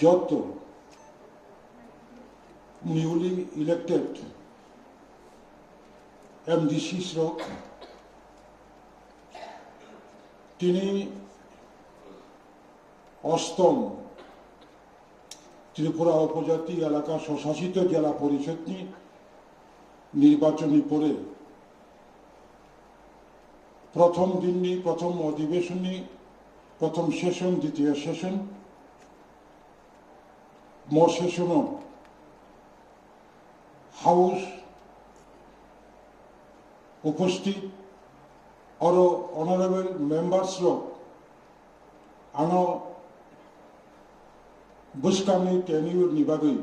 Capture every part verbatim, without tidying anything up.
Jotto newly elected M D Cs rok tini ostom Tripura Upojati Elaka Swsasito Jela Porishodni nirbachonni pore prothom dinni, prothom odhibeshonni, prothom session, ditiyo session, mo session o House uposthit aro honorable members rok ano bwskangni tenure ni bagwi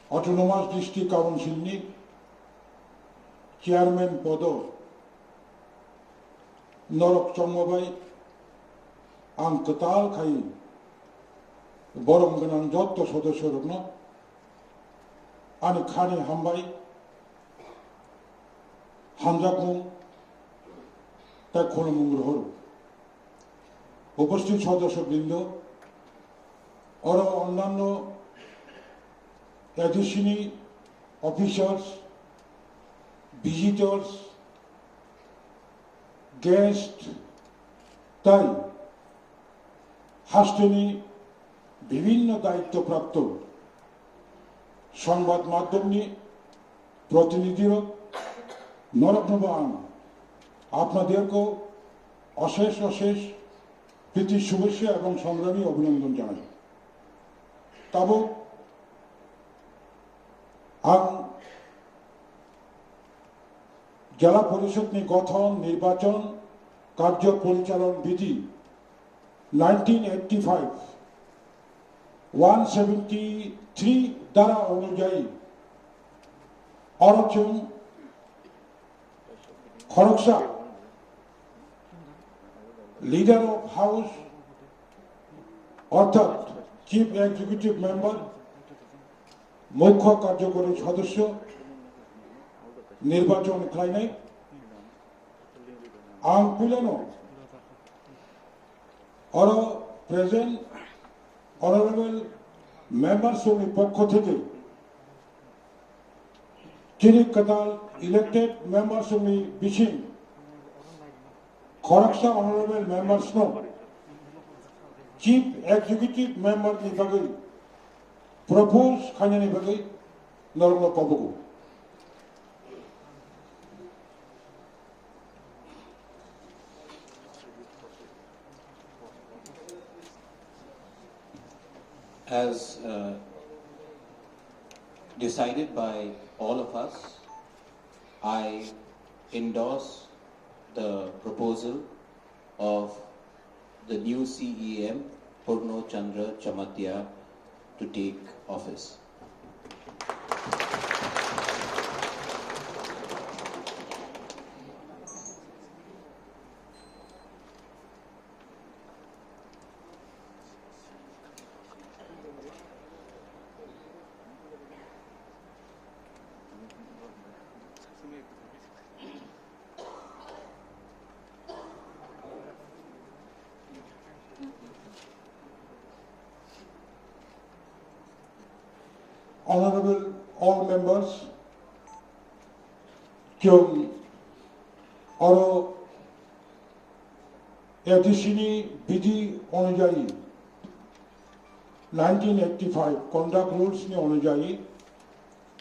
Autonomous District Council ni chairman podo norok chongma bai ang kwtal khai borom gwnang jotto sodosyo rokno ani khani hambai, hamjakmung tei khulumung rohoro. Uposthit sodosyo brindo, oro onnanno A D C ni officers, visitors, guest tei hasteni bibhinno daitto prapto songbad madhyomni protinidhirok noroknobo ang apnaderko osesh osesh priti shubhechha ebong songrami obhinondon janai. Tabuk ang Jela Porishodni gothon, nirbachon, karjo porichalon bidhi nineteen eighty-five one seventy-three dhara onujayi oro chwng khoroksa leader of house orthat chief executive member, mukho karjokori sodosyo nirbachon khlainai. Ang puilano oro present honorable members ni pokho theke chini kwtal elected members ni bising khoroksa honorable members no chief executive member ni bagwi propose khainani bagwi norokno kobogo. As uh, decided by all of us, I endorse the proposal of the new C E M, Purno Chandra Jamatia, to take office. Honorable all members, chwng oro A D C ni bidhi onujayi nineteen eighty-five conduct rules ni onujayi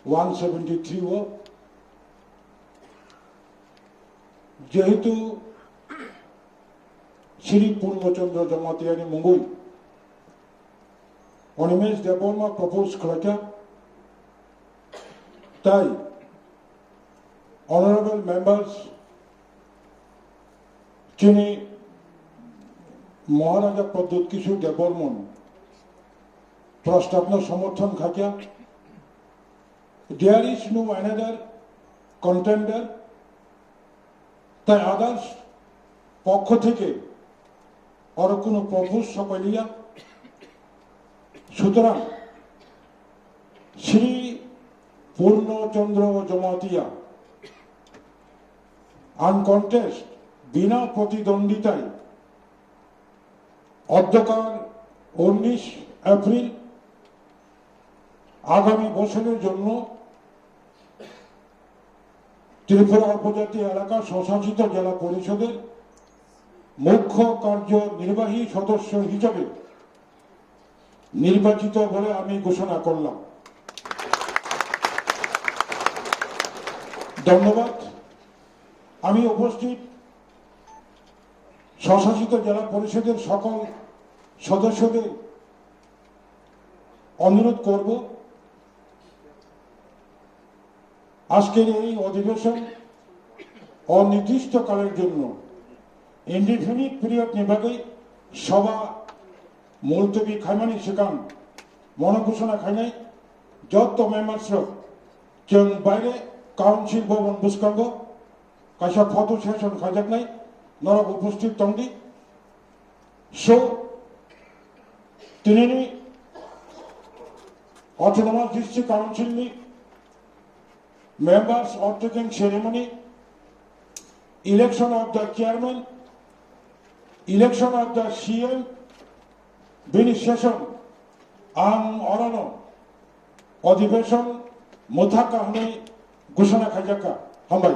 one seventy-three o jehetu Shri Purno Chandra Jamatia ni mungwi Animesh Debbarma propose khlaikha, tai honorable members chini Maharaja Pradyut Kishore Debbarman prostabno somorthon khaikha. There is no another contender. Tai others pokho theke oro kuno propose sopailiya. Sutorang Shri Purno Chandra Jamatia uncontest bina protidonditai অধ্যকার উনিশ এপ্রিল আগামী বছরের জন্য ত্রিপুরা উপজাতি এলাকা স্বশাসিত জেলা পরিষদের মুখ্য কার্যনির্বাহী সদস্য হিসেবে নির্বাচিত বলে আমি ঘোষণা করলাম। ধন্যবাদ। আমি উপস্থিত স্বশাসিত জেলা পরিষদের সকল সদস্যদের অনুরোধ করব, আজকের এই অধিবেশন অনির্দিষ্টকালের জন্য, indefinite period ni bagwi সভা মুলতবি khaimani swkang mono ঘোষণা khainai joto members rok chwng baire council bhaban bwskango kaisa photo session khaijaknai, norok উপস্থিত tongdi. So, tinini Autonomous District Council ni members ordaking ceremony, election of the chairman, election of the C M, bini session ang orono অধিবেশন mwthakha hwnwi ঘোষণা khaijakha. Hambai.